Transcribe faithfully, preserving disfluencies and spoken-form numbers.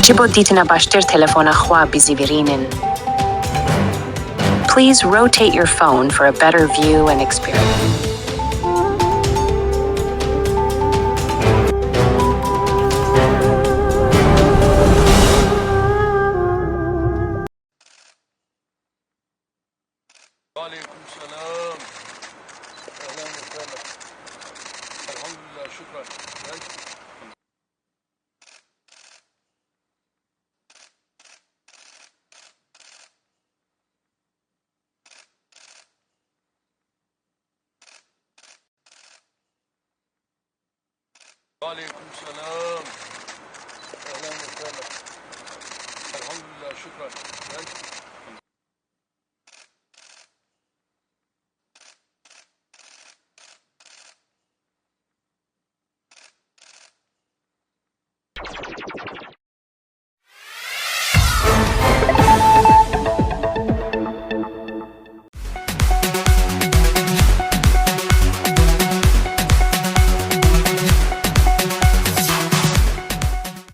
Ji bo dîtina baştir telefona xwe bizîvirînin. Please rotate your phone for a better view and experience. وعليكم السلام. أهلًا وسهلًا. الحمد لله، شكرًا. وعليكم السلام. أهلًا وسهلًا. الحمد لله، شكرًا.